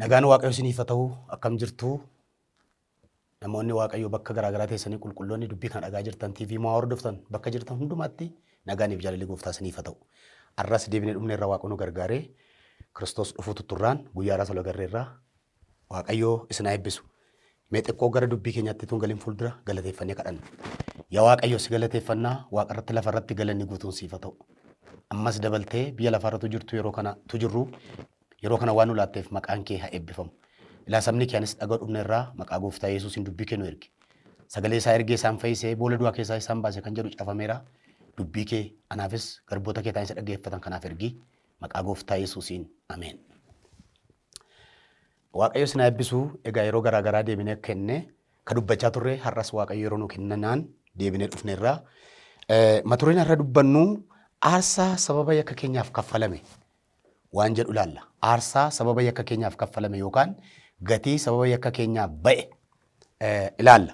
Nagaan Waaqayyo isiniif haa ta'u. Akkam jirtu? Namoonni Waaqayyo bakka garaa garaa teessanii qulqulloonni dubbii kana dhagaa jirtan, TV mo'aa hordoftan, bakka jirtan hundumaatti nagaaniif jaalalli gooftaa isiniif haa ta'u. Arras deebinee dhumne irra Waaqni nu gargaaree Kiristoos dhufuu tutturraan guyyaa har'aas ol agarreerra. Waaqayyo isin haa eebbisu. Mee xiqqoo gara dubbii keenyaatti tun galin fuuldura galateeffannee kadhanna. Yaa Waaqayyo, si galateeffannaa, waaqarratti lafarratti galanni guutuun siif haa ta'u. Ammas dabaltee biyya lafaarratu jirtu yeroo kana tu jirru yeroo kana waan nu laatteef maqaan kee haa eebbifamu. Ilaa sabni kee anis dhagaa dhumne irraa maqaa gooftaa Yesuusiin dubbii kee nu ergi. Sagalee isaa ergee isaan fayyisee boolla du'aa keessaa isaan baase kan jedhu caafameera. Dubbii kee anaafis garboota kee ta'an isa dhaggeeffatan kanaaf ergi. Maqaa gooftaa Yesuusiin, ameen. Waaqayyo isin haa eebbisu. Egaa yeroo garaa garaa deebinee kenne ka dubbachaa turre, har'as Waaqayyo yeroo nu kennanaan deebinee dhufneerra. Mata dureen har'a dubbannu aarsaa sababa yakka keenyaaf kaffalame waan jedhu ilaalla. Aarsaa sababa yakka keenyaaf kaffalame yookaan gatii sababa yakka keenyaaf ba'e ilaalla.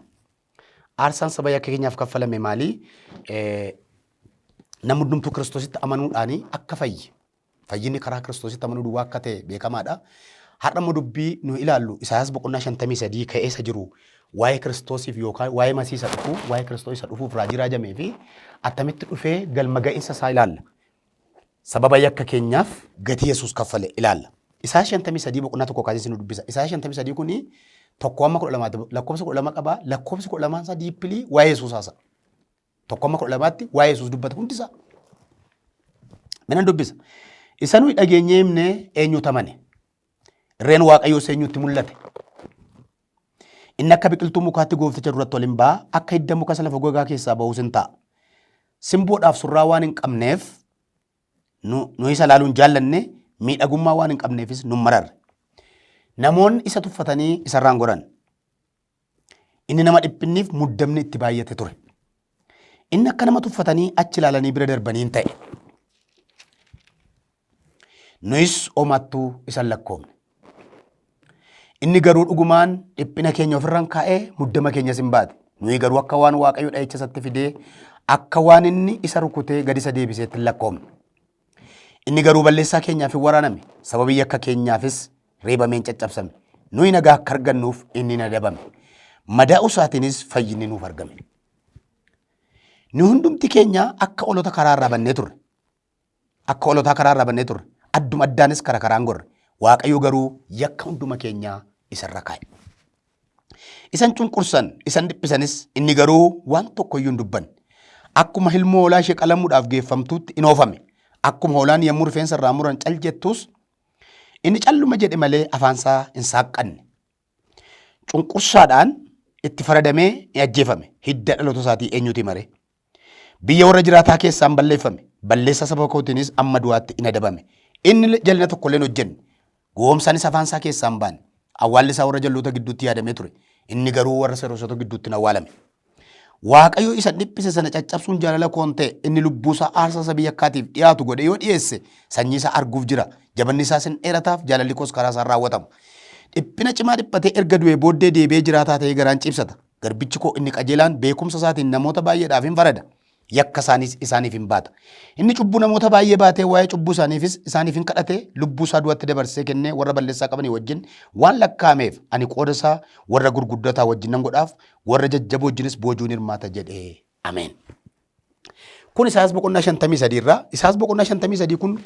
Aarsaan sababa yakka keenyaaf kaffalame maali? Namni hundumtuu Kiristoositti amanuudhaan akka fayye. Fayyinni karaa Kiristoositti amanuu duwwaa akka ta'e beekamaadha. Har'a immoo dubbii nu ilaallu Isaayaas boqonnaa 53 ka'ee isa jiru, waa'ee Kiristoosiif yookaan waa'ee Masii isa dhufuu, waa'ee Kiristoos isa dhufuuf raajii raajamee fi attamitti dhufee galma ga'iinsa isaa ilaalla. Sababa yakka keenyaaf gatii Yesuus kaffale ilaalla. Isaayaas 53 boqonnaa 1 kaasee nu dubbisa. Isaayaas 53 kuni 1 amma 12tti lakkoofsa 12 qaba. Lakkoofsi 12 isaa deeply waa'ee Yesuus haasa'a. 1 amma 12tti waa'ee Yesuus dubbata hundisaa. Minan dubbisa. Isa nuyi dhageenyee himne eenyutu amane? Irreen Waaqayyoos eenyutti mul'ate? Inni akka biqiltuu mukaatti goofticha duratti ol hin ba'a, akka hidda muka isa lafa gogaa keessaa ba'uus hin ta'a. Simboodhaaf surraa waan hin qabneef nu isa ilaaluu hin jaallanne, miidhagummaa waan hin qabneefis nu hin mararre. Namoonni isa tuffatanii isarraan goran. Inni nama dhiphinniif muddamni itti baay'ate ture. Inni akka nama tuffatanii achi ilaalanii bira darbanii hin ta'e. Nuyis homattuu isa hin lakkoofne. Inni garuu dhugumaan dhiphina keenya ofirraan kaa'ee muddama keenyas hin baate. Nuyi garuu akka waan Waaqayyo dha'icha isatti fidee, akka waan inni isa rukutee gad isa deebiseetti hin lakkoofne. Inni garuu balleessaa keenyaaf hin waraaname, sababii yakka keenyaafis reebamee hin caccabsame. Nuyi nagaa akka argannuuf inni hin adabame. Madaa'uu isaatiinis fayyinni nuuf argame. Nu hundumti keenya akka hoolota karaa irraa bannee turre. Akka hoolotaa karaa irraa bannee turre. Adduma addaanis kara karaan gorre. Waaqayyo garuu yakka hunduma keenyaa isarra kaa'e. Isan cunqursan, isan dhiphisanis, inni garuu waan tokko iyyuu hin dubbanne. Akkuma ilmoo hoolaa ishee qalamuudhaaf geeffamtuutti in oofame. Akkuma hoolaan yommuu rifeensa irraa muran cal jettuus, inni calluma jedhe malee afaansaa hin saaqqanne. Cunqursaadhaan itti faradamee ni ajjeefame. Hidda dhaloota isaatii eenyuti mare? Biyya warra jiraataa keessaan balleeffame. Balleessaa saba kootiinis amma du'aatti in adabame. Inni jal'ina tokko illee hin hojjenne. Gowwoomsaanis afaan isaa keessaa hin baane. Awwaalli isaa warra jalloota gidduutti yaadamee ture. Inni garuu warra seerosota gidduutti hin awwaalame. Waaqayyo isa dhiphise sana caccabsuun jaalala koon ta'e, inni lubbuu isaa aarsaa sabii yakkaatiif dhiyaatu godhee yoo dhiyeesse, sanyii isaa arguuf jira. Jabanni isaas hin dheerataaf, jaalalli koos karaa isaan raawwatama. Dhiphina cimaa dhiphatee erga du'ee booddee deebi'ee jiraataa ta'ee garaan ciibsata. Garbichi koo inni qajeelaan beekumsa isaatiin namoota baay'eedhaaf hin farada. Yakka isaaniis isaaniif hin baata. Inni cubbuu namoota baay'ee baatee waa'ee cubbuu isaaniifis isaaniif hin kadhate, lubbuu isaa du'atti dabarsee kennee warra balleessaa qabanii wajjin waan lakkaa'ameef, ani qooda isaa warra gurguddataa wajjin nan godhaaf, warra jajjaboo wajjinis boojuun hirmaata jedhe. Ameen. Kun Isaayyaas boqonnaa 53 irraa. Isaayyaas boqonnaa 53 kun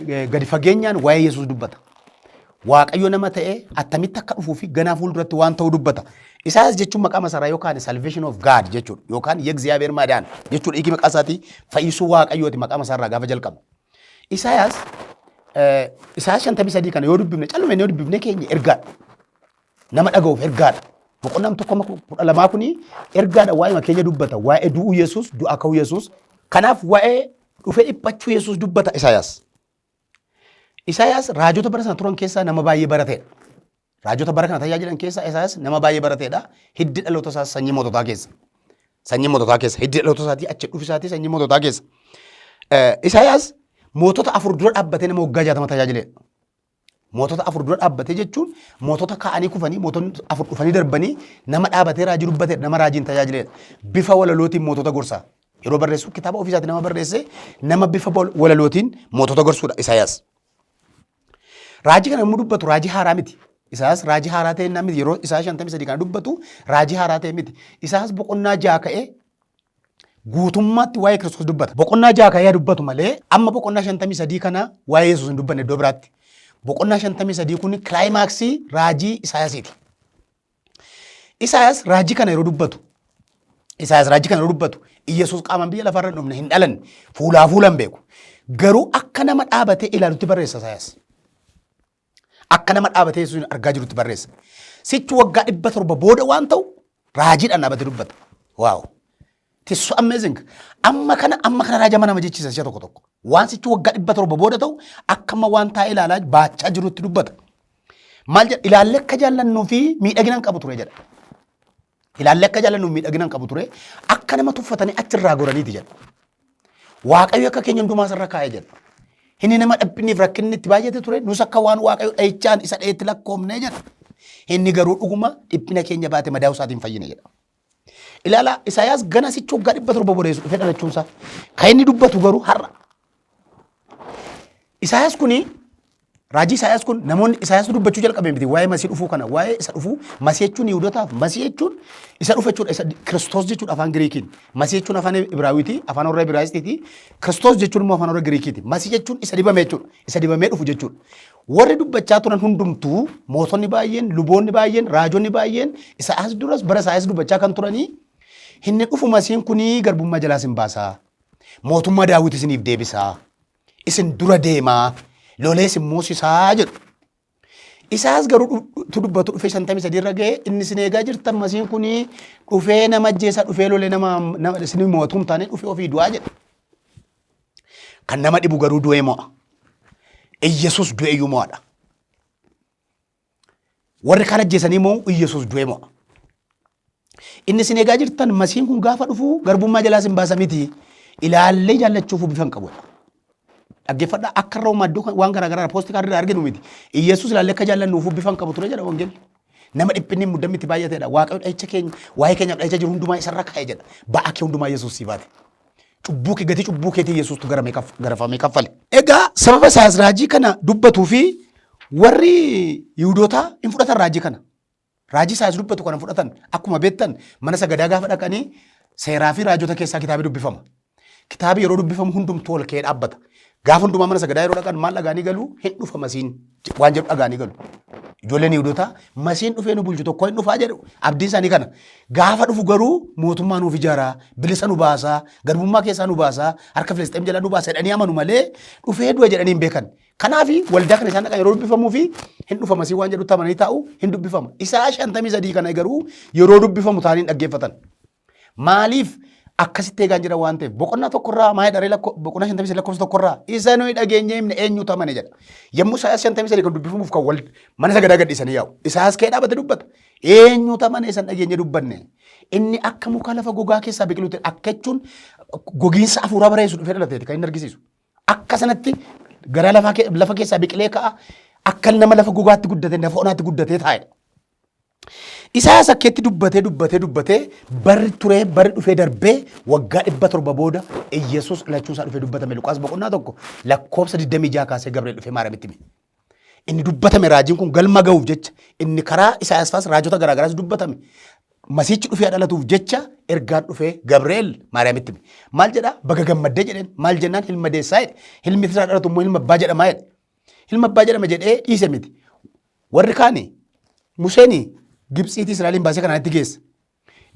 gadi fageenyaan waa'ee Yesuus dubbata. Waaqayyo nama ta'ee attamitti akka dhufuu fi ganaa fuulduratti waan ta'u dubbata. Isaayyaas jechuun maqaa masaraa yookaan salvation of God jechuudha, yookaan የእግዚአብሔር ማዳን jechuudha. Hiiki maqaa isaatii fayyisuu Waaqayyooti maqaa masaarraa gaafa jalqabu. Isaayyaas 53 kana yoo dubbifne, calluma yoo dubbifne keenya ergaadha. Nama dhaga'uuf ergaadha. Boqonnaan 1 amma 12 kuni ergaadha, waa'ee keenya dubbata. Waa'ee du'uu Yesuus, du'aa ka'uu Yesuus. Kanaaf waa'ee dhufee dhiphachuu Yesuus dubbata Isaayaas. Isaayaas raajota bara sana turan keessaa nama baay'ee barateedha. Raajota bara kana tajaajilan keessaa Isaayaas nama baay'ee barateedha. Hiddi dhaloota isaas sanyii moototaa keessa. Sanyii moototaa keessa. Hiddi dhaloota isaatii achi dhufi isaatii sanyii moototaa keessa. Isaayaas mootota afur dura dhaabbatee nama waggaa 60 tajaajileedha. Mootota afur dura dhaabbatee jechuun mootota ka'anii kufanii, mootonni afur dhufanii darbanii nama dhaabatee raajii dubbateedha, nama raajiin tajaajileedha. Bifa walalootiin mootota gorsa. Yeroo barreessu kitaaba ofiisaatiin nama barreesse, nama bifa walalootiin mootota gorsuudha Isaayaas. Raajii kana yommuu dubbatu raajii haaraa miti. Isaayyaas raajii haaraa ta'e miti yeroo Isaayyaas 53 kana dubbatu raajii haaraa ta'e miti. Isaayyaas boqonnaa 6 ka'ee guutummaatti waa'ee Kiristoos dubbata. Boqonnaa 6 ka'ee dubbatu malee amma boqonnaa 53 kana waa'ee Yesuus hin dubbanne iddoo biraatti. Boqonnaa 53 kun kilaayimaksii raajii Isaayyaasiiti. Isaayyaas raajii kana yeroo dubbatu Isaayyaas raajii kana yeroo dubbatu Iyyasuus qaamaan biyya lafaarra hin dhufne, hin dhalanne, fuulaa fuula hin beeku. Garuu akka nama dhaabatee ilaalutti barreessa Isaayyaas. Akka nama dhaabatee Yesuusin argaa jirutti barreessa. Sichi waggaa 700 booda waan ta'u raajiidhaan dhaabatee dubbata. Waaw. It is so amazing. Amma kana raajama nama jechisa si'a tokko tokko. Waan sichi waggaa 700 booda ta'u akka amma waan taa'ee ilaalaa baachaa jirutti dubbata. Maal jedha? Ilaallee akka jaallannuu fi miidhagina hin qabu ture jedha. Ilaallee akka jaallannu miidhagina hin qabu ture. Akka nama tuffatanii achirraa goraniiti jedha. Waaqayyo akka keenya hundumaa isarra kaa'e jedha. Inni nama dhaphinniif rakkinni itti baay'ate ture. Nus akka waan Waaqayyo dhahichaan isa dhahetti lakkoofne jedha. Inni garuu dhuguma dhiphina keenya baate, madaa'uu isaatiin fayyine jedha. Ilaalaa, Isaayaas gana sichi waggaa 700 booda Yesuus dhufee dhalachuunsaa. Kan inni dubbatu garuu har'a. Isaayaas kuni, raajii Isaayaas kun, namoonni Isaayaas dubbachuu jalqabe miti waa'ee Masii dhufuu kana. Waa'ee isa dhufuu, Masii jechuun Yihudotaaf Masii jechuun isa dhufe jechuudha, isa Kiristoos jechuudha afaan Giriikiin. Masii jechuun afaan Ibraawiiti, afaan warra Ibraayistiiti. Kiristoos jechuun immoo afaan warra Giriikiiti. Masii jechuun isa dibame jechuudha, isa dibamee dhufu jechuudha. Warri dubbachaa turan hundumtuu, mootonni baay'een, luboonni baay'een, raajonni baay'een Isaayaas duras bara Isaayaas dubbachaa kan turanii, inni dhufu Masiin kunii garbummaa jalaa isin baasaa, mootummaa Daawit isiniif deebisaa, isin dura deemaa, lolee isin moosisaa jedhu. Isaas garuu tu dubbatu dhufee 53 irra ga'ee, inni isin eegaa jirtan Masiin kunii dhufee nama ajjeesaa, dhufee lolee nama isin mootuu hin taane, dhufee ofii du'aa jedha. Kan nama dhibu garuu du'ee mo'a. Iyyasuus du'e iyyuu mo'adha. Warri kaan ajjeesanii moo Iyyasuus du'ee mo'a. Inni isin eegaa jirtan Masiin kun gaafa dhufu garbummaa jalaa isin baasa miti. Ilaallee jaallachuuf bifa hin qabu. Dhaggeeffadhaa, akka irra uumaa iddoo waan garaa garaa poostii kaardii irraa arginu miti. Iyyasuus ilaallee akka jaallannuuf bifa hin qabu ture jedha wangeelli. Nama dhiphinni muddamni itti baay'ateedha. Waaqayyo dha'icha keenya waa'ee keenyaaf dha'icha jiru hundumaa isarra kaa'e jedha. Ba'aa kee hundumaa Yesuus sii baate. Cubbuu kee, gatii cubbuu keetii Yesuustu garafamee kaffale. Egaa sababa Isaayyaas raajii kana dubbatuu fi warri Yihuudootaa hin fudhatan raajii kana. Raajii Isaayyaas dubbatu kana fudhatan. Akkuma beektan mana sagadaa gaafa dhaqanii seeraa fi raajota keessaa kitaabi dubbifama. Kitaabi yeroo dubbifamu hundumtuu ol ka'ee dhaabbata. Gaafa hundumaa mana sagadaa yeroo dhaqan maal dhagaanii galu? Hin dhufa Masiin waan jedhu dhagaanii galu. Ijoolleen Yihuudootaa Masiin dhufee nu bulchu tokko hin dhufaa jedhu, abdiin isaanii kana. Gaafa dhufu garuu mootummaa nuuf ijaaraa, bilisa nu baasaa, garbummaa keessaa nu baasaa, harka Filisxeem jalaa nu baasa jedhanii amanu malee dhufee du'a jedhanii hin beekan. Kanaaf waldaa kana isaan dhaqan yeroo dubbifamuu fi hin dhufa Masii waan jedhutti amananii taa'u, hin dubbifama. Isaa 53 kana garuu yeroo dubbifamu taa'anii hin dhaggeeffatan. Maaliif? Akkasitti eegaan jira waan ta'eef. Boqonnaa tokkorraa maa jedha ree? Boqonnaa 53 lakkoofsa tokkorraa, isa nuyi dhageenyee himne eenyutu amane jedha. Yommuu Isaayyaas 53 kan dubbifamuuf kan wal mana sagadaa gadhiisanii yaa'u. Isaayyaas ka'ee dhaabate dubbata. Eenyutu amane isan dhageenye dubbanne? Inni akka muka lafa gogaa keessaa biqiluutti, akka jechuun gogiinsa hafuuraa bara Yesuus dhufee dhalateeti kan inni argisiisu. Akka sanatti gara lafa keessaa biqilee ka'a, akka nama lafa gogaatti guddate, lafa onaatti guddatee taa'edha. Isaayyaas akkeetti dubbatee dubbatee dubbatee, barri turee, barri dhufee darbee, waggaa 700 booda Iyyasuus dhalachuu isaa dhufee dubbatame. Luqaas boqonnaa 1 lakkoofsa 26 kaasee Gabriel dhufee Maariyaamitti hime. Inni dubbatame raajiin kun galma ga'uuf jecha, inni karaa Isaayyaas faas raajota garaagaraas dubbatame, Masiichi dhufee dhalatuuf jecha ergaan dhufee Gabriel Maariyaamitti hime. Maal jedhaa? Baga gammaddee jedheen. Maal jennaan, ilma deessaa jedhe. Ilmi isaa dhalatu immoo ilma abbaa jedhamaa jedhe. Ilma abbaa jedhama jedhee dhiise miti. Warri kaani Museen Gibxiitii Israa'eliin baasee kanaanitti geesse.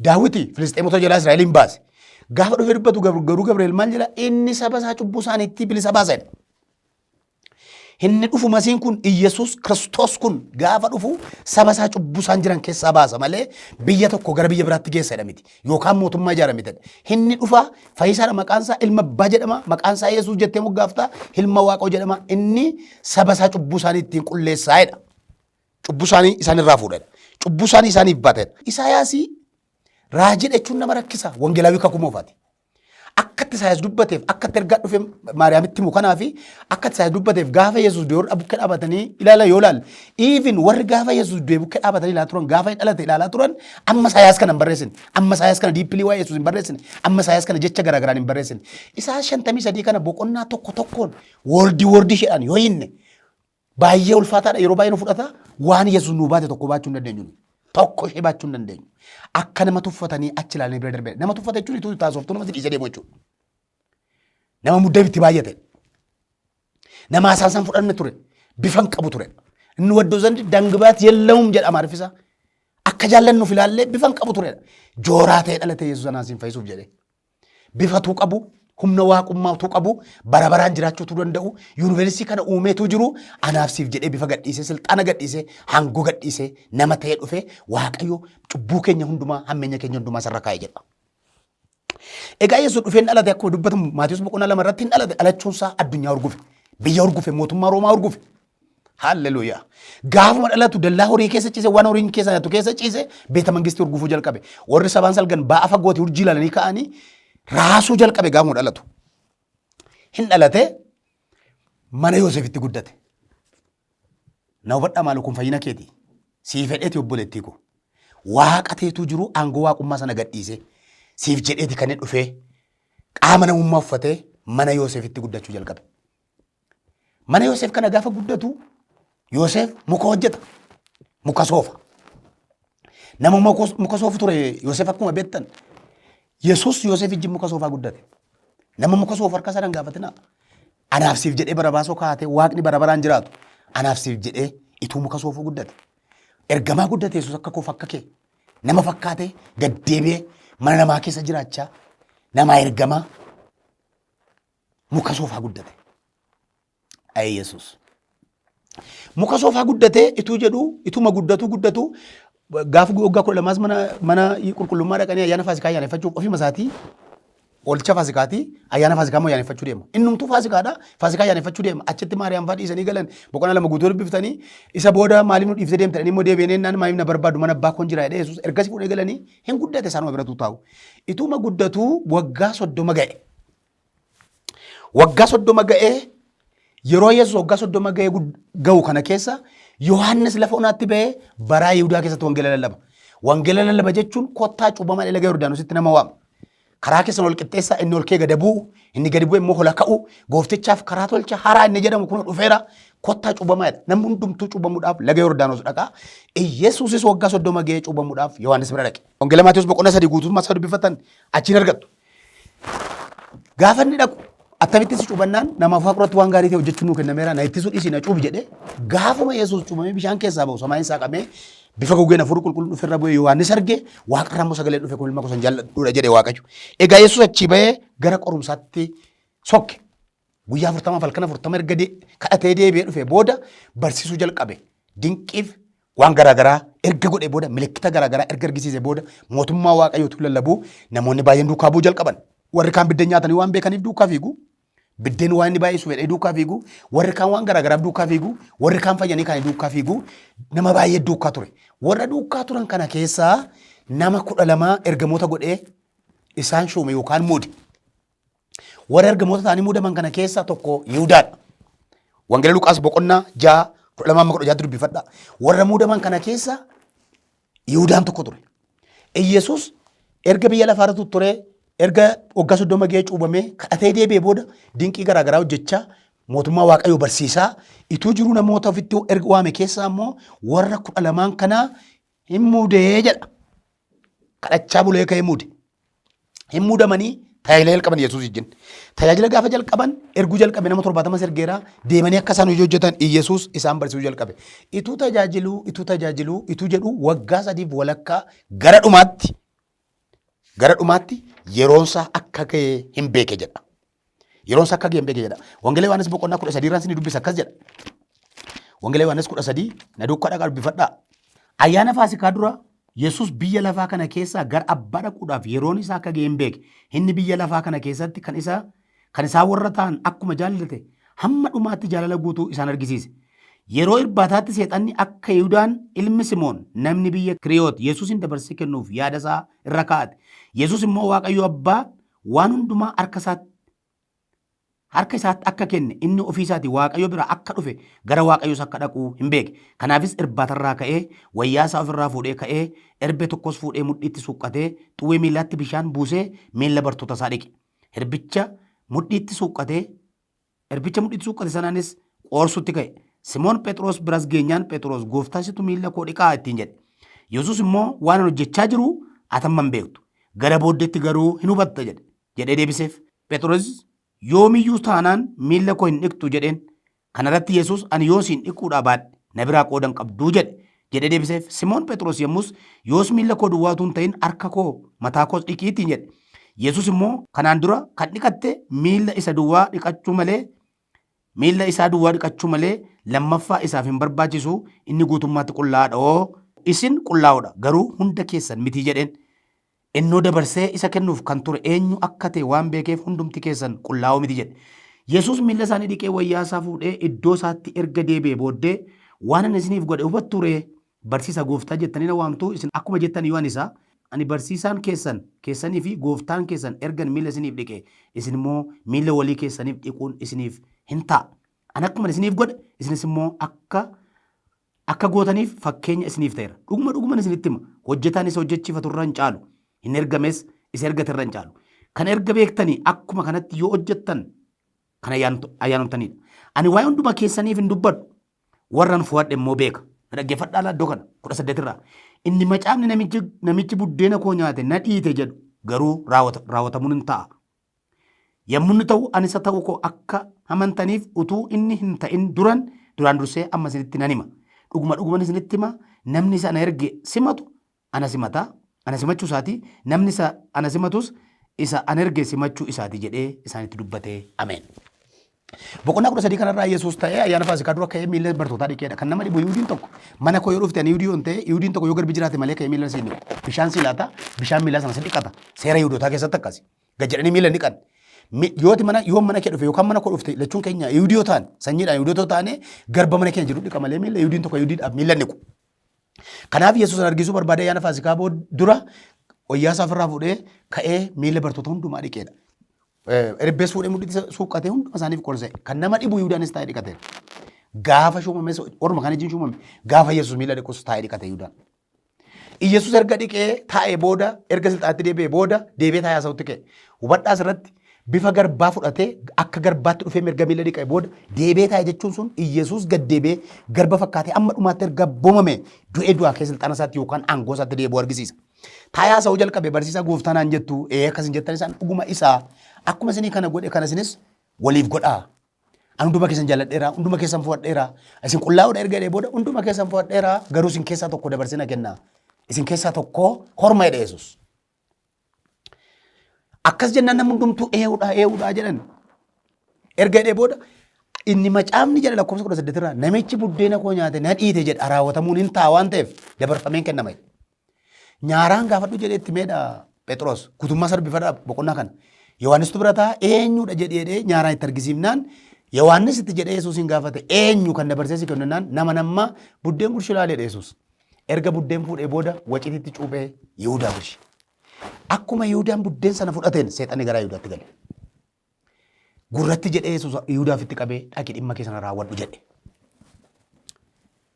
Daawiti Filisxeemota jalaa Israa'eliin baase. Gaafa dhufee dubbatu garuu Gabriel maal jedha? Inni saba isaa cubbuu isaaniitti bilisa baasa jedha. Inni dhufu Masiin kun, Iyyasuus Kiristoos kun gaafa dhufu saba isaa cubbuu isaan jiran keessaa baasa malee biyya tokko gara biyya biraatti geessa jedha miti. Yookaan mootummaa ijaara miti. Inni dhufa fayyisaadha, maqaan isaa ilma abbaa jedhama, maqaan isaa Yesuus jettee moggaafta, ilma Waaqoo jedhama. Inni saba isaa cubbuu isaanii ittiin qulleessaa jedha. Cubbuu isaanii isaan irraa fuudha jedha. Cubbuu isaanii isaaniif baata jedha. Isaayaasii raajii jechuun nama rakkisa, wangeelaawii kakuu moofaati. Akka itti Isaayaas dubbateef, akka itti ergaa dhufe Maariyaamitti himu kanaa fi akka itti Isaayaas dubbateef, gaafa Yesuus du'e warra bukkee dhaabatanii ilaala yoo ilaalle, even warri gaafa Yesuus du'e bukkee dhaabatanii ilaalaa turan, gaafa dhalate ilaalaa turan, amma Isaayaas kana hin barreessine, amma Isaayaas kana deeply waa'ee Yesuus hin barreessine, amma Isaayaas kana jecha garaagaraan hin barreessine. Isaayaas 53 kana boqonnaa tokko tokkoon word word isheedhaan yoo hinne Baay'ee ulfaataadha yeroo baay'ee nu fudhata waan Yesuus nuu baate tokko baachuu hin dandeenyu. nuyi. Tokko ishee baachuu hin dandeenyu. Akka nama tuffatanii achi ilaalanii bira darbe. Nama tuffata jechuun ituu taasoftuu nama si dhiisee deemu jechuudha. Nama mudda itti baay'ate. Nama haasaan san fudhanne ture. Bifa hin qabu ture. Inni waddoo zandi dangibaat yellawum jedha Amaariffisa. Akka jaallannuuf ilaallee bifa hin qabu ture. Jooraa ta'ee dhalate Yesuus anaan siin fayyisuuf jedhee. Bifatuu qabu, humna waaqummaa qabu, bara baraan jiraachuutu danda'u, yuunivarsiitii kana uumeetu jiru, anaaf siif jedhee bifa gadhiisee, silxaana gadhiisee, hangoo gadhiisee, nama ta'ee dhufe Waaqayyo cubbuu keenya hundumaa, hammeenya keenya hundumaa sarara kaa'e jedha. Egaa Yesuus dhufee hin dhalate akkuma dubbatamu Maatiyus boqonnaa 2 irratti hin dhalate dhalachuun isaa addunyaa hurgufe. Biyya hurgufe, mootummaa Roomaa hurgufe. Haalleluuyaa. Gaafuma dhalatu dallaa horii keessa ciise waan horiin keessa nyaatu keessa ciise beeta mangistii hurgufuu jalqabe. Warri sabaan salgan ba'a fagooti urjii ilaalanii ka'anii raasuu jalqabe gaafuma dhalatu. Hin dhalate mana Yoosefitti guddate. Na hubadhaa maaloo kun fayyina keeti. Sii fedheeti obboleettii koo. Waaqa teetuu jiru aangoo waaqummaa sana gadhiisee siif jedheeti kan inni dhufee qaama namummaa uffatee mana Yoosefitti guddachuu jalqabe. Mana Yoosef kana gaafa guddatu Yoosef muka hojjeta. Muka soofa. Nama muka soofu ture Yoosef akkuma beektan. Yesuus Yoosef ijji muka soofaa guddate. Nama muka soofu harka isaa gaafatinaa. Anaaf siif jedhee bara baasoo kaa'atee waaqni bara baraan jiraatu. Anaaf siif jedhee ituu muka soofuu guddate. Ergamaa guddate Yesuus akka koof akka kee. Nama fakkaatee gaddeebi'ee mana namaa keessa jiraachaa namaa ergamaa muka soofaa guddate. Ayee Yesuus. Muka soofaa guddatee ituu jedhu ituma guddatu guddatu gaafa waggaa 12s mana qulqullummaa dhaqanii ayyaana faasikaa ayyaaneffachuuf ofima isaatii oolcha faasikaatii ayyaana faasikaa immoo ayyaaneffachuu deema. Innumtuu faasikaadha. Faasikaa ayyaaneffachuu deema. Achitti Maariyaam fa'aa dhiisanii galan boqonnaa 2 guutuu dubbiftanii isa booda maaliif nu dhiiftee deemta jedhanii immoo deebi'anii jennaan maaliif na barbaadu mana abbaa koon jira jedhee Yesuus ergasii fuudhee galanii hin guddate isaanuma biratuu taa'u. Ituma guddatuu waggaa 30 ga'e. Waggaa 30 ga'ee yeroo Yesuus waggaa 30 ga'ee ga'u kana keessa Yohaannis lafa onaatti ba'ee baraa Yihudaa keessatti wangeela lallaba. Wangeela lallaba jechuun kottaa cuubamaa laga Yordaanositti nama waama. Karaa keessan ol qixxeessaa inni ol kee gad bu'u inni gadi bu'e immoo hola ka'u gooftichaaf karaa tolcha haraa inni jedhamu kun dhufeera kottaa cuubamaa jedha. Namni hundumtuu cuubamuudhaaf laga Yordaanos dhaqa. Yesuusis waggaa 30 ga'ee cuubamuudhaaf Yohaannis bira dhaqe. Wangeela Maatiyus boqonnaa 3 guutummaa isaa dubbifatan achiin argattu. Gaafa inni dhaqu attamitti si cuubannaan namaaf waaqa waan gaarii ta'e hojjechuun nuu kennameera na ittisuu dhiisii na cuubi jedhee gaafuma Yesuus cuubamee bishaan keessaa ba'u samaayin saaqamee bifa gogeen hafuurri qulqulluun dhufe irra bu'ee Yohaannis arge waaqarraa immoo sagaleen dhufe kun ilma koo san jaalladhuudha jedhe Waaqayyo. Egaa Yesuus achii ba'ee gara qorumsaatti sokke. Guyyaa 40f halkan 40 erga kadhatee deebi'ee dhufe booda barsiisuu jalqabe. Dinqiif waan garaagaraa erga godhee booda milikkita garaagaraa erga argisiise booda mootummaa Waaqayyootu lallabuu namoonni baay'een duukaa bu'uu jalqaban. Warri kaan biddeen nyaatanii waan beekaniif duukaa fiigu. Biddeen waan inni baay'isu fedhee duukaa fiigu. Warri kaan waan garaagaraaf duukaa fiigu. Warri kaan fayyanii kaanii duukaa fiigu. Nama baay'ee duukaa ture. Warra duukaa turan kana keessaa nama 12 ergamoota godhee isaan shuume yookaan muude. Warra ergamoota ta'anii muudaman kana keessaa tokko Yihudaadha. Wangeela Luqaas boqonnaa 6 12 amma 16 dubbifadha. Warra muudaman kana keessa Yihudaan tokko ture. Iyyasuus erga biyya lafaa irra turee erga waggaa 30 ga'ee cuubamee kadhatee deebi'ee booda dinqii garaagaraa hojjechaa mootummaa Waaqayyoo barsiisaa ituu jiruu namoota ofitti erga waame keessaa immoo warra 12n kanaa hin muudee jedha. Kadhachaa bulee ka'ee muude. Hin muudamanii tajaajila jalqaban Yesuus wajjin. Tajaajila gaafa jalqaban erguu jalqabe nama 70 ergeera deemanii akka isaan hojii hojjetan Yesuus isaan barsiisuu jalqabe. Ituu tajaajiluu ituu tajaajiluu ituu jedhu waggaa sadiif walakkaa gara dhumaatti yeroonsaa akka ga'e hin beeke jedha. Yeroonsaa akka ga'e hin beeke jedha. Wangeela Yohaannis boqonnaa 13 irraan isin dubbisa akkas jedha. Wangeela Yohaannis 13 na duukaa dhaqaa dubbifadhaa. Ayyaana Faasikaa dura Yesuus biyya lafaa kana keessaa gara abbaa dhaquudhaaf yeroon isaa akka ga'e hin beeke. Inni biyya lafaa kana keessatti kan isaa warra ta'an akkuma jaallate hamma dhumaatti jaalala guutuu isaan argisiise. Yeroo irbaataatti seexanni akka Yihudaan ilmi Simoon namni biyya Kiriyoot Yesuusin dabarsee kennuuf yaada isaa irra kaa'ate. Yesuus immoo Waaqayyo abbaa waan hundumaa harka isaatti akka kenne inni ofii isaatii Waaqayyo biraa akka dhufe gara Waaqayyoos akka dhaqu hin beeke. Kanaafis irbaatarraa ka'ee wayyaa isaa ofirraa fuudhee ka'ee erbee tokkos fuudhee mudhiitti suuqqatee xuwwee miillaatti bishaan buusee miilla bartoota isaa dhiqe. Erbicha mudhiitti suuqqatee erbicha mudhiitti suuqqate sanaanis qoorsutti ka'e. Simoon Phexros biras geenyaan Phexros gooftaa situ miilla koo dhiqaa ittiin jedhe. Yesuus immoo waan ani hojjechaa jiru ati amma hin beektu. Gara booddeetti garuu hin hubatta jedhe. Jedhee deebiseef. Phexros yoomiyyuu taanaan miilla koo hin dhiqxu jedheen. Kana irratti Yesuus ani yoon siin dhiquudhaa baadhe na biraa qooda hin qabdu jedhe. Jedhee deebiseef. Simoon Phexros yommus yoos miilla koo duwwaa utuu hin ta'in harka koo mataa koos dhiqii ittiin jedhe. Yesuus immoo kanaan dura kan dhiqatte miilla isa duwwaa dhiqachuu malee miilla isaa duwwaa dhiqachuu malee lammaffaa isaaf hin barbaachisu inni guutummaatti qullaa'aadha oo isin qullaa'oodha garuu hunda keessan mitii jedheen. Innoo dabarsee isa kennuuf kan ture eenyu akka ta'e waan beekeef hundumti keessan qullaa'oo miti jedhe. Yesuus miilla isaanii dhiqee wayyaa isaa fuudhee iddoo isaatti erga deebi'ee booddee waan ani isiniif godhe hubattuu ree? Barsiisa gooftaa jettanii na waamtu isin akkuma jettan iyyuu ani isa ani barsiisaan keessan keessanii fi gooftaan keessan ergan miilla isiniif dhiqe isin immoo miilla walii keessaniif dhiquun isiniif hin ta'a. Ani akkuma isiniif godhe isinis immoo akka akka gootaniif fakkeenya isiniif ta'eera. Dhuguma dhuguman isinitti hima hojjetaan isa hojjechiifatu irra hin caalu hin ergames isa ergate irra hin caalu. Kan erga beektanii akkuma kanatti yoo hojjettan kan ayyaanottanidha. Ani waa'ee hunduma keessaniif hin dubbadhu warran fo'adhe immoo beeka. Na dhaggeeffadhaa laa iddoo kana 18 irraa. Inni macaafni namichi namichi buddeena koo nyaate na dhiite jedhu garuu raawwatamuun hin ta'a. Yommuu inni ta'u ani isa ta'uu koo akka amantaniif utuu inni hin ta'in duran duraan dursee amma isinitti nan hima. Dhuguma dhuguman isinitti hima namni isa ana erge simatu ana simata ana simachuu isaati namni isa ana simatus isa ana erge simachuu isaati jedhee isaanitti dubbate. Ameen. Boqonnaa 13 kanarraa Yesuus ta'ee ayyaana Faasikaa dura ka'ee miilla bartootaa dhiqeedha. Kan nama dhibu Yihudiin tokko mana koo yoo dhufte ani Yihudii yoon ta'e Yihudiin tokko yoo garbi jiraate malee ka'ee miilla siin dhiqu. Bishaan sii laata bishaan miillaa sana si dhiqata. Seera Yihudootaa keessatti akkasi. Gad jedhanii miilla hin dhiqan. Yooti mana yoo mana kee dhufe yookaan mana koo dhufte lachuun keenya Yihudii yoo ta'an sanyiidhaan Yihudoota yoo taane garba mana keenya jiru dhiqa malee miilla Yihudiin tokko Yihudiidhaaf miilla hin dhiqu. Kanaaf Yesuus argisuu barbaadee ayyaana Faasikaa dura wayyaa isaa ofirraa fuudhee ka'ee miilla bartoota hundumaa dhiqeedha. Erbees fuudhee mudhiitti suuqqatee hunduma isaaniif qorse. Kan nama dhibu Yihuudaanis taa'ee dhiqateera. Gaafa shuumames orma kan ijjiin shuumame gaafa Yesuus miilla dhiqus taa'ee dhiqate Yihuudaan. Iyyasuus erga dhiqee taa'ee booda erga silxaatti deebi'ee booda deebi'ee taa'ee haasa'utti ka'e. Hubadhaa asirratti bifa garbaa fudhatee akka garbaatti dhufee mirga miilla dhiqee booda deebi'ee taa'e jechuun sun Iyyasuus gad deebi'ee garba fakkaatee amma dhumaatti erga abboomame du'ee du'aa ka'ee silxaana isaatti yookaan aangoo isaatti deebi'uu argisiisa. Taa'ee haasa'uu jalqabe barsiisaa gooftaa naan jettu ee akkas hin jettan isaan dhuguma isaa akkuma isinii kana godhe kana isinis waliif godhaa. Ani hunduma keessan jaalladheera, hunduma keessan fo'adheera. Isin qullaa'uudha erga jedhee booda hunduma keessan fo'adheera garuu isin keessaa tokko dabarsee na kenna. Isin keessaa tokko horma jedhe Yesuus. Akkas jennaan namni hundumtuu ee'uudha ee'uudha jedhan. Erga jedhee booda inni macaafni jedha lakkoofsa 18 irraa namichi buddeena koo nyaate na dhiite jedha raawwatamuun hin ta'a waan ta'eef dabarfameen kennama. jedhe. Nyaaraan gaafadhu jedhee itti meedha Phexros guutummaa isaa dubbifadha boqonnaa kana. Yohaannistu bira ta'a eenyudha jedhee jedhee nyaaraan itti argisiifnaan Yohaannis itti jedhee Yesuusin gaafate eenyu kan dabarsee si kennu jennaan nama namma buddeen gurshe ilaalee jedhe Yesuus. Erga buddeen fuudhee booda wacitiitti cuuphee Yihudaa gurshe. Akkuma Yihudaan buddeen sana fudhateen seexanni garaa Yihudaatti gale. Gurratti jedhee Yesuus Yihudaa ofitti qabee dhaqi dhimma kee sana raawwadhu jedhe.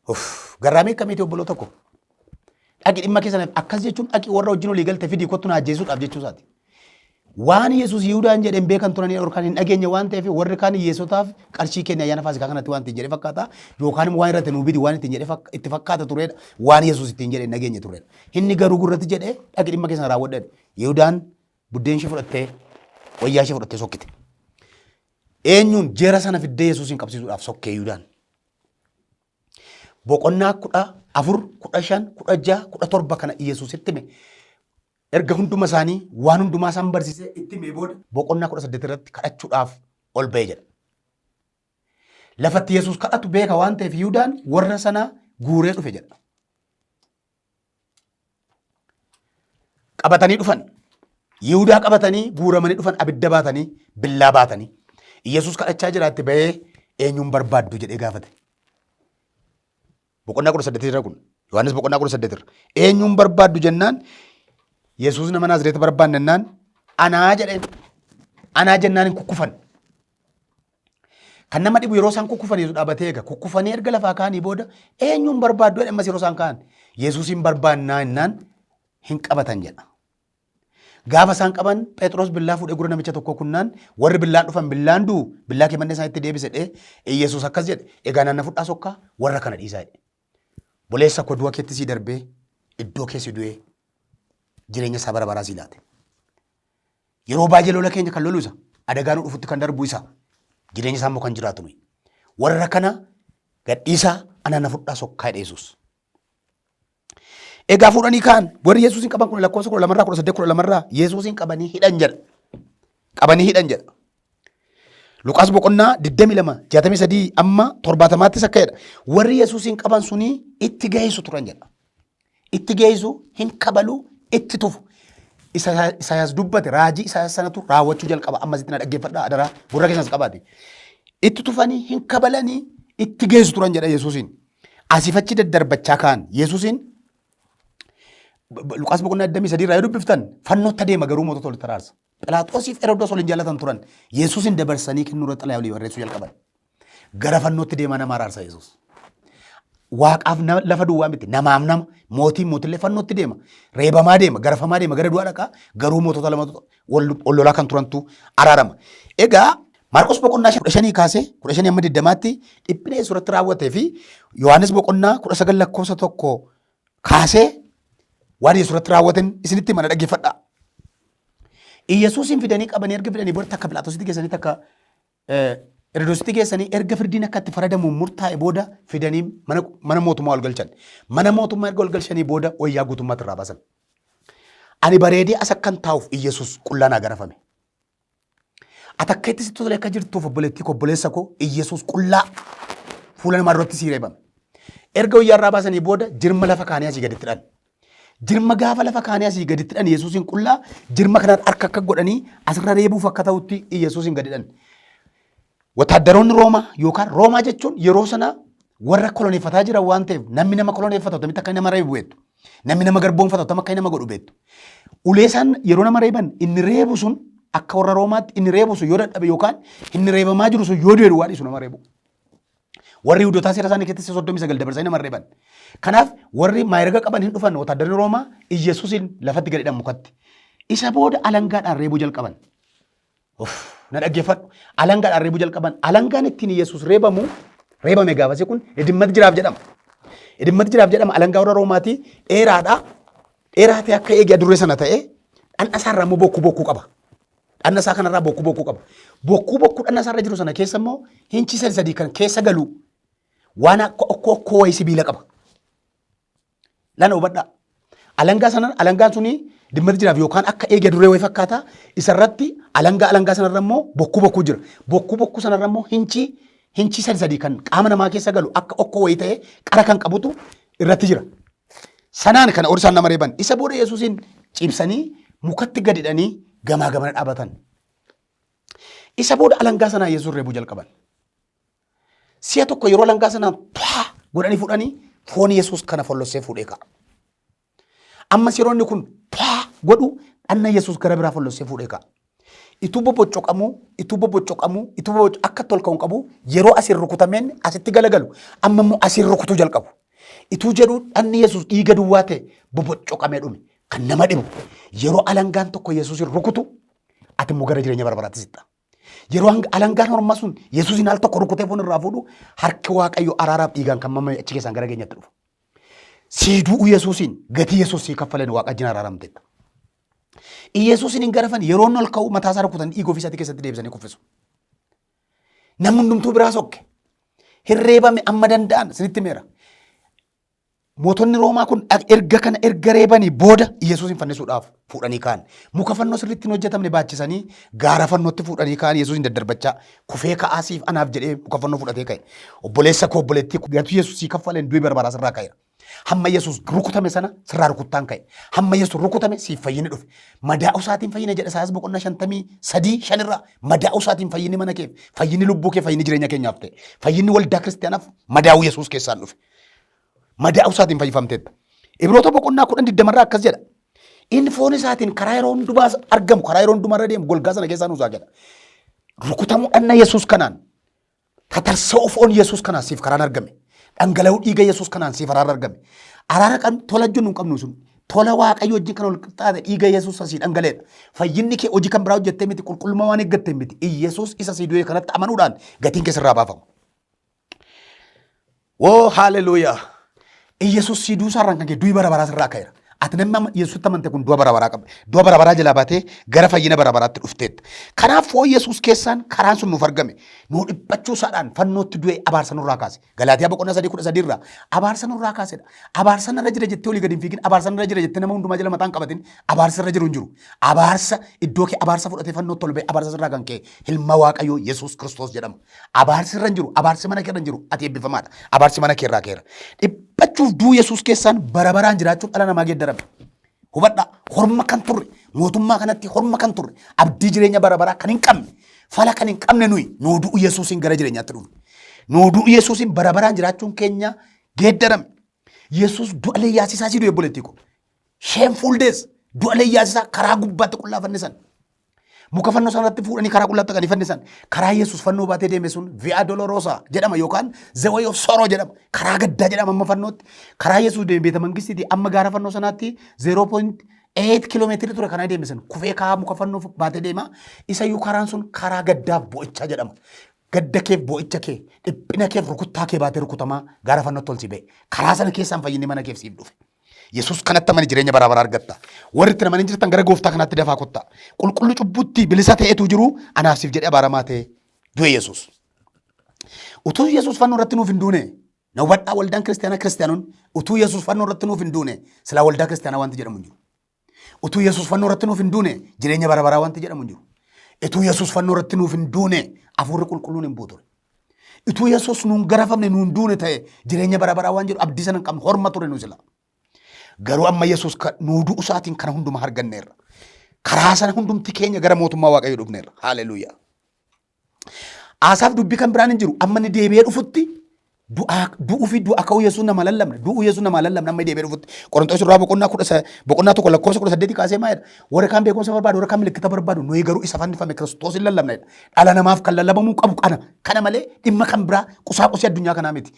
Uff, garraamii akkamiiti obboloota koo? Dhaqi dhimma kee sana akkas jechuun dhaqi warra wajjin olii galte fidii kottu na ajjeesuudhaaf jechuu isaati. Waan Yesuus Yihudaan jedhe hin beekan turanii yookaan hin dhageenye waan ta'eef warri kaan hiyyeessotaaf qarshii kenni ayyaana Faasikaa kanatti waan ittiin jedhe fakkaata yookaan immoo waan irratti nuu bidi waan ittiin jedhe itti fakkaata turedha waan Yesuus ittiin jedhe hin dhageenye turedha. Inni garuu gurratti jedhe dhaqi dhimma kee sana raawwadhu jedhe. Yihudaan buddeen ishee fudhattee wayyaa ishee fudhattee sokkite. Eenyuun jera sana fiddee Yesuusin qabsiisuudhaaf sokkee Yihudaan. Boqonnaa 14, 15, 16, 17 kana Yesuusitti hime. Erga hunduma isaanii waan hundumaa isaan barsiisee itti himee booda boqonnaa 18 irratti kadhachuudhaaf ol ba'e jedha. Lafatti Yesuus kadhatu beeka waan ta'eef Yihudaan warra sana guuree dhufe jedha. Qabatanii dhufan. Yihudaa qabatanii guuramanii dhufan abidda baatanii billaa baatanii. Yesuus kadhachaa jiraatti ba'ee eenyuun barbaaddu jedhee gaafate. Boqonnaa 18 irra kun. Yohaannis boqonnaa 18 irra. Eenyuun barbaaddu jennaan Yesuus nama Naazreet barbaanne jennaan anaa jedheen. Anaa jennaan hin kukkufan. Kan nama dhibu yeroo isaan kukkufan Yesuus dhaabatee eega. Kukkufanii erga lafaa ka'anii booda eenyuun barbaaddu jedhe ammas yeroo isaan ka'an. Yesuusin barbaannaa jennaan hin qabatan jedha. Gaafa isaan qaban Phexros billaa fuudhee gurra namicha tokkoo kunnaan warri billaan dhufan billaan du'u billaa kee manni isaanitti deebise jedhee Iyyasuus akkas jedhe egaa nanna fudhaa sokkaa warra kana dhiisaa jedhe. Boleessa koo du'a keetti sii darbee iddoo kee si du'ee jireenya isaa bara baraa sii laate. Yeroo baay'ee lola keenya kan lolu isa. Adagaa nu dhufutti kan darbu isa. Jireenya isaa immoo kan jiraatu nuyi. Warra kana gadhiisaa ana na fudhaa sokkaa jedhe Yesuus. Egaa fuudhanii ka'an warri Yesuusin qaban kun lakkoofsa 12 irraa 18 12 irraa Yesuusin qabanii hidhan jedha. Qabanii hidhan jedha. Luqaas boqonnaa 22 63 amma 70ttis akka jedha. Warri Yesuusin qaban suni itti gahisu turan jedha. Itti geessu hin kabalu itti tufu. Isaayaas dubbate raajii Isaayaas sanatu raawwachuu jalqaba. Amma sitti na dhaggeeffadhaa adaraa gurra keessas qabaate. Itti tufanii hin kabalanii itti geessu turan jedha Yesuusiin. Asiif achi daddarbachaa ka'an Yesuusiin Luqaas boqonnaa 23 irraa yoo dubbiftan fannootti adeema garuu mootota walitti araarsa. Philaaxoosiif Herodoos waliin jaallatan turan. Yesuusin dabarsanii kennuu irratti xalayaa walii barreessuu jalqaban. Gara fannootti deemaa nama araarsa Yesuus. Waaqaaf lafa duwwaa miti namaaf nama mootiin mootillee fannootti deema. Reebamaa deema garafamaa deema gara du'aa dhaqaa garuu mootota lamatu wal lolaa kan turantu araarama. Egaa Maarqos boqonnaa 15 kaasee 15 hamma 20tti dhiphina Yesuus irratti raawwatee fi Yohaannis boqonnaa 19 lakkoofsa 1 kaasee waan Yesuus irratti raawwaten isinitti mana dhaggeeffadhaa. Iyyasuusin fidanii qabanii erga fidanii booda takka Phiilaaxoositti geessanii takka Herodoositti geessanii erga firdiin akka itti faradamu murtaa'e booda fidanii mana mootummaa ol galchan. Mana mootummaa erga ol galchanii booda wayyaa guutummaatti irraa baasan. Ani bareedee as akkan taa'uuf Iyyasuus qullaa naa garafame. Ati akka itti sitti tolee akka jirtuuf obboleettii koo obboleessa koo Iyyasuus qullaa fuula namaa duratti sii reebame. Erga wayyaa irraa baasanii booda jirma lafa kaanii asii gaditti dhan. Jirma gaafa lafa kaanii asii gaditti dhan Yesuusin qullaa jirma kanaan harka akka godhanii asirra reebuuf akka ta'utti Yesuusin gadi dhan. Wataaddaroonni Roomaa yookaan Roomaa jechuun yeroo sana warra koloneeffataa jiran waan ta'eef namni nama koloneeffatu akkamitti akka nama reebu beektu. Namni nama garboomfatu akkam akka nama godhu beektu. Ulee isaan yeroo nama reeban inni reebu sun akka warra Roomaatti inni reebu sun yoo dadhabe yookaan inni reebamaa jiru sun yoo du'e duwwaa dhiisu nama reebu. Warri Yihuudootaa seera isaanii keessatti 39 dabarsanii nama reeban. Kanaaf warri maayiraga qaban hin dhufan wotaaddarri Roomaa Iyyasuusin lafatti gadi hidhan mukatti. Isa booda alangaadhaan reebuu jalqaban. Uff, na dhaggeeffadhu. Alangaadhaan reebuu jalqaban. Alangaan ittiin Iyyasuus reebamu reebame gaafasii kun Idimmat jiraaf jedhama. Idimmat jiraaf jedhama alangaa warra Roomaatii dheeraadha. Dheeraa ta'e akka eegee adurree sana ta'e dhandha isaarraa immoo bokkuu bokkuu qaba. Dhanna isaa kanarraa bokkuu bokkuu qaba. Bokkuu bokkuu dhanna isaarra jiru sana keessa immoo hinchi sadi sadii kan keessa galu waan akka okkoo okkoo wayii sibiila qaba. Lana hubadhaa. Alangaa sana alangaan suni dimmati jiraaf yookaan akka eegee duree wayii fakkaata. Isarratti alangaa alangaa sanarra immoo bokkuu bokkuu jira. Bokkuu bokkuu sanarra immoo hinchi hinchi sadi sadii kan qaama namaa keessa galu akka okkoo wayii ta'ee qara kan qabutu irratti jira. Sanaan kana orsaan nama reeban. Isa booda Yesuusiin ciibsanii mukatti gadi hidhanii gamaa gamana dhaabatan. Isa booda alangaa sanaa Yesuus reebuu jalqaban. Si'a tokko yeroo alangaa sanaan twaa godhanii fudhanii foon Yesuus kana follossee fuudhee ka'a. Ammas yeroo inni kun twaa godhu dhanna Yesuus gara biraa follossee fuudhee ka'a. Ituu boboccoqamuu, ituu boboccoqamuu, ituu bobocco akka itti ol ka'u hin qabu yeroo asiin rukutameen asitti galagalu amma immoo asiin rukutuu jalqabu. Ituu jedhu dhanni Yesuus dhiiga duwwaa ta'e boboccoqamee dhume kan nama dhibu yeroo alangaan tokko Yesuusin rukutu ati immoo gara jireenya bara baraatti siqxa. Yeroo alangaan hormaa sun Yesuusin al tokko rukutee foon irraa fuudhu harki Waaqayyo araaraaf dhiigaan kan mamame achi keessaan gara keenyatti dhufa. Sii du'uu Yesuusiin gatii Yesuus sii kaffaleen Waaqa wajjin araaramteetta. Yesuusin hin garafan yeroo inni ol ka'u mataa isaa rukutan dhiiga ofii isaatii keessatti deebisanii kuffisu. Namni hundumtuu biraa sokke. Hin reebame amma danda'an isinitti himeera. Mootonni Roomaa kun erga kana erga reebanii booda Yesuusin fannisuudhaaf fuudhanii ka'an. Muka fannoo sirriitti hin hojjetamne baachisanii gaara fannootti fuudhanii ka'an Yesuusin daddarbachaa kufee ka'aa siif anaaf jedhee muka fannoo fudhatee ka'e. Obboleessa koo obboleettii koo gatii Yesuus sii kaffaleen du'i bara baraa sirraa ka'eera. Hamma Yesuus rukutame sana sirraa rukuttaan ka'e. Hamma Yesuus rukutame siif fayyinni dhufe. Madaa'uu isaatiin fayyina jedha Isaayyaas boqonnaa 53 5 irraa. Madaa'uu isaatiin fayyinni mana keef, fayyinni lubbuu kee, fayyinni jireenya keenyaaf ta'e. Fayyinni waldaa kiristaanaaf madaa'uu Yesuus keessaan dhufe. Madaa'uu isaatiin fayyifamteetta. Ibroota boqonnaa 10 20 irraa akkas jedha. Inni foon isaatiin karaa yeroo hundumaa argamu, karaa yeroo hundumaa irra deemu golgaa sana keessaa nuusaa jedha. Rukutamuu dhanna Yesuus kanaan tatarsa'uu foon Yesuus kanaan siif karaan argame. Dhangala'uu dhiiga Yesuus kanaan siif araarri argame. Araara kan tola jennu hin qabnu sun. Tola Waaqayyo wajjin kan wal qixxaate dhiiga Yesuus asii dhangala'edha. Fayyinni kee hojii kan biraa hojjettee miti, qulqullummaa waan eeggattee miti. Yesuus isa sii du'e kanatti amanuudhaan gatiin kee sirraa baafama. Woo haaleluyyaa. Iyyasuus sii duusaa irraan kan ka'e du'i bara baraa sirraa ka'eera. Ati namni amma Yesuusitti amante kun du'a bara baraa qaba. Du'a bara baraa jalaa baatee gara fayyina bara baraatti dhufteetta. Kanaaf foon Yesuus keessaan karaan sun nuuf argame. Nuu dhiphachuu isaadhaan fannootti du'ee abaarsa nurraa kaase. Galaatiyaa boqonnaa 3:13 irraa abaarsa nurraa kaasedha. Abaarsa narra jira jettee olii gadi hin fiigin. Abaarsa narra jira jettee nama hundumaa jala mataa hin qabatin. Abaarsa irra jiru hin jiru. Abaarsa iddoo kee abaarsa fudhatee fannootti ol ba'e abaarsa sirraa kan ka'e ilma Waaqayyoo Yesuus Kiristoos jedhama. Abaarsi irra hin jiru. Abaarsi mana kee irra hin jiru. Ati eebbifamaadha. Abaarsi mana kee irraa ka'eera. Dhiphachuuf du'uu Yesuus keessaan bara baraan jiraachuuf dhala namaa geeddarame. Hubadhaa, horma kan turre, mootummaa kanatti horma kan turre, abdii jireenya bara baraa kan hin qabne, fala kan hin qabne nuyi nuu du'u Yesuusiin gara jireenyaatti dhufne. Nuu du'u Yesuusiin bara baraan jiraachuun keenya geeddarame. Yesuus du'a leeyyaasisaa si du'e obboleettii koo. Shameful days du'a leeyyaasisaa karaa gubbaatti qullaa fannisan. Muka fannoo sanarratti fuudhanii karaa qullaatti kan fannisan. Karaa Yesuus fannoo baatee deeme sun Via Dolorosa jedhama yookaan The Way of Sorrow jedhama. Karaa gaddaa jedhama amma fannootti. Karaa Yesuus deeme beeta mangistiiti amma gaara fannoo sanaatti 0.8 kiiloomeetirii ture karaa deeme sun kufee karaa muka fannoo baatee deema. Isayyuu karaan sun karaa gaddaaf bo'ichaa jedhama. Gadda keef boo'icha kee, dhiphina keef rukuttaa kee baatee rukutamaa gaara fannootti ol si ba'e. Karaa sana keessaan fayyinni mana keef siif dhufe. Yesuus kanatti amani jireenya bara baraa argatta. Warri itti namanii jirtan gara gooftaa kanaatti dafaa kottaa. Qulqullu cubbutti bilisa ta'etu jiru anaaf siif jedhee abaaramaa ta'e du'e Yesuus. Utuu Yesuus fannoo irratti nuuf hin duune, na hubadhaa, waldaan kiristaanaa kiristaanonni utuu Yesuus fannoo irratti nuuf hin duune silaa waldaa kiristaanaa wanti jedhamu hin jiru. Utuu Yesuus fannoo irratti nuuf hin duune jireenya bara baraa wanti jedhamu hin jiru. Utuu Yesuus fannoo irratti nuuf hin duune hafuurri qulqulluun hin bu'u ture. Utuu Yesuus nuun garafamne nuun duune ta'e jireenya bara baraa waan jedhu abdii sana hin qabnu, horma ture nu sila. Garuu amma Yesuus nuu du'u isaatiin kana hundumaa arganneerra. Karaa sana hundumti keenya gara mootummaa Waaqayyoo dhufneerra. Haaleluyyaa. Aasaaf dubbii kan biraan hin jiru. Amma inni deebi'ee dhufutti du'aa du'uu fi du'a ka'uu Yesuus nama lallabna. Du'uu Yesuus nama lallabna amma deebi'ee dhufutti. Qorontoos irraa boqonnaa 1 lakkoofsa 18 kaasee maal jedha? Warri kaan beekumsa barbaadu, warri kaan milikkita barbaadu, nuyi garuu isa fannifame Kiristoos hin lallabna jedha. Dhala namaaf kan lallabamuu qabu kana. Kana malee dhimma kan biraa qusaaqusii addunyaa kanaa miti.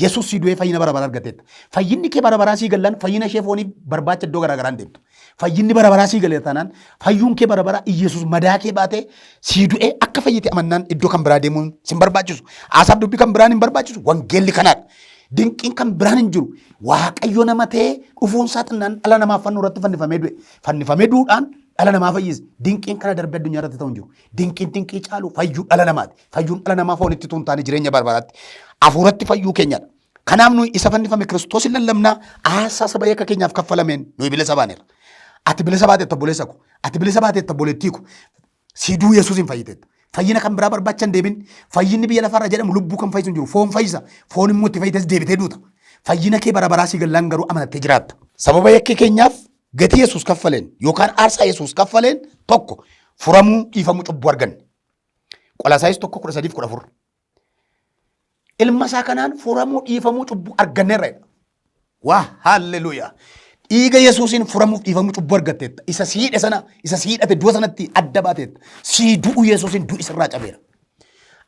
Yesuus si du'ee fayyina bara baraa argateetta. Fayyinni kee bara baraa sii gallaan fayyina ishee foonii barbaacha iddoo garaa garaa hin deemtu. Fayyinni bara baraa sii galeera taanaan fayyuun kee bara baraa Iyyasuus madaa kee baatee sii du'ee akka fayyite amannaan iddoo kan biraa deemuun sin barbaachisu. Aasaaf dubbii kan biraan hin barbaachisu. Wangeelli kanaadha. Dinqiin kan biraan hin jiru. Waaqayyo nama ta'ee dhufuun isaa xinnaan dhala namaaf fannoo irratti fannifamee du'e. Fannifamee du'uudhaan dhala namaa fayyise. Dinqiin kana darbee addunyaa irratti ta'u hin jiru. Dinqiin dinqii caalu fayyuu dhala namaati. Fayyuun dhala namaa foonitti tun taane jireenya bara baraatti. Hafuuratti fayyuu keenyadha. Kanaaf nuyi isa fannifame Kiristoosin lallabna, aarsaa saba yakka keenyaaf kaffalameen nuyi bilisa baaneerra. Ati bilisa baateetta obboleessa ko. Ati bilisa baateetta obboleettii ko. Sii du'uu Yesuusin fayyiteetta. Fayyina kan biraa barbaacha hin deebin. Fayyinni biyya lafaarra jedhamu lubbuu kan fayyisu hin jiru. Foon fayyisa. Foon immoo itti fayyites deebitee duuta. Fayyina kee bara baraa sii gallaan garuu amanattee jiraatta. Sababa yakki keenyaaf gatii Yesuus kaffaleen yookaan aarsaa Yesuus kaffaleen tokko furamuu dhiifamuu cubbuu arganne. Qolaasaayis 1:13-14. Ilma isaa kanaan furamuu dhiifamuu cubbuu arganneerra jedha. Waa haalleluuyaa. Dhiiga Yesuusiin furamuuf dhiifamuu cubbuu argatteetta. Isa si hidhe sana, isa si hidhate du'a sanatti adda baateetta. Sii du'u Yesuusiin du'i sirraa cabeera.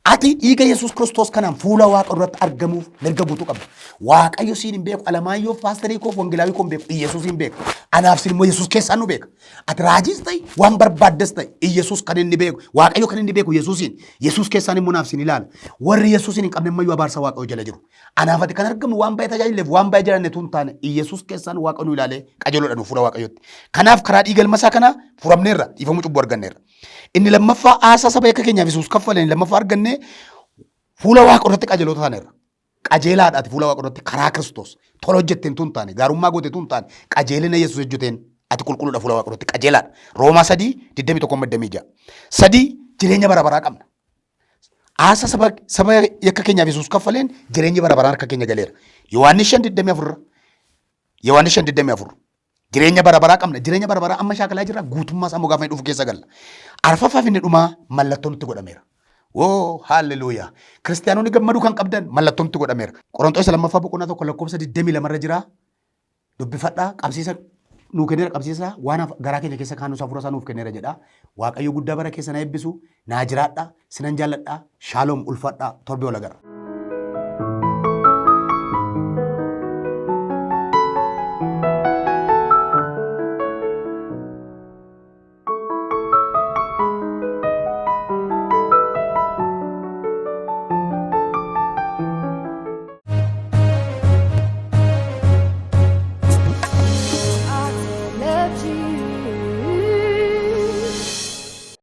Ati dhiiga Yesuus Kiristoos kanaan fuula Waaqa duratti argamuuf mirga guutuu qabda. Waaqayyo siin hin beeku, Alamaayyoo paasterii koof wangeelaawii koo hin beeku, Yesuus hin beeku. Anaaf siin immoo Yesuus keessaan nu beeka. Ati raajiis ta'i, waan barbaaddes ta'i, Iyyasuus kan inni beeku, Waaqayyo kan inni beeku Yesuusiin. Yesuus keessaan immoo naaf sin ilaala. Warri Yesuusiin hin qabne ammayyuu abaarsa Waaqayyo jala jiru. Anaaf ati kan argamu waan baay'ee tajaajilleef waan baay'ee jiraanne tun taane Iyyasuus keessaan Waaqa nu ilaalee qajeeloodha nu fuula Waaqayyootti. Kanaaf karaa dhiiga ilma isaa kana furamneerra, dhiifamuu cubbuu arganneerra. Inni lammaffaa aarsaa saba yakka keenyaaf Yesuus kaffaleen lammaffaa arganne fuula Waaqa irratti qajeelota taaneerra. Qajeelaadha ati fuula Waaqa duratti karaa Kiristoos. Tola hojjetteen tun taane, gaarummaa goote tun taane, qajeelina Yesuus hojjeteen ati qulqulluudha fuula Waaqa duratti qajeelaadha. Roomaa 3:21-26. Sadii jireenya bara baraa qabna. Aarsaa saba yakka keenyaaf Yesuus kaffaleen jireenyi bara baraa harka keenya galeera. Yohaannis 5:24 irra. Yohaannis 5:24. Jireenya bara baraa qabna. Jireenya bara baraa amma shaakalaa jirra. Guutummaa isaa immoo gaafa inni dhufu keessa galla. Arfaffaa fi inni dhumaa mallattoo nutti godhameera. Woo haalleluuyaa. Kiristiyaanonni gammaduu kan qabdan mallattoo nutti godhameera. Qorontoos lammaffaa boqonnaa 1 lakkoofsa 22 irra jira. Dubbifadhaa qabsiisa nuu kenneera qabsiisa waan garaa keenya keessa kaannu hafuura isaa nuuf kenneera jedha. Waaqayyo guddaa bara keessa na eebbisu naa jiraadha sinan jaalladha. Shaaloom ulfadha torbee wal agarra.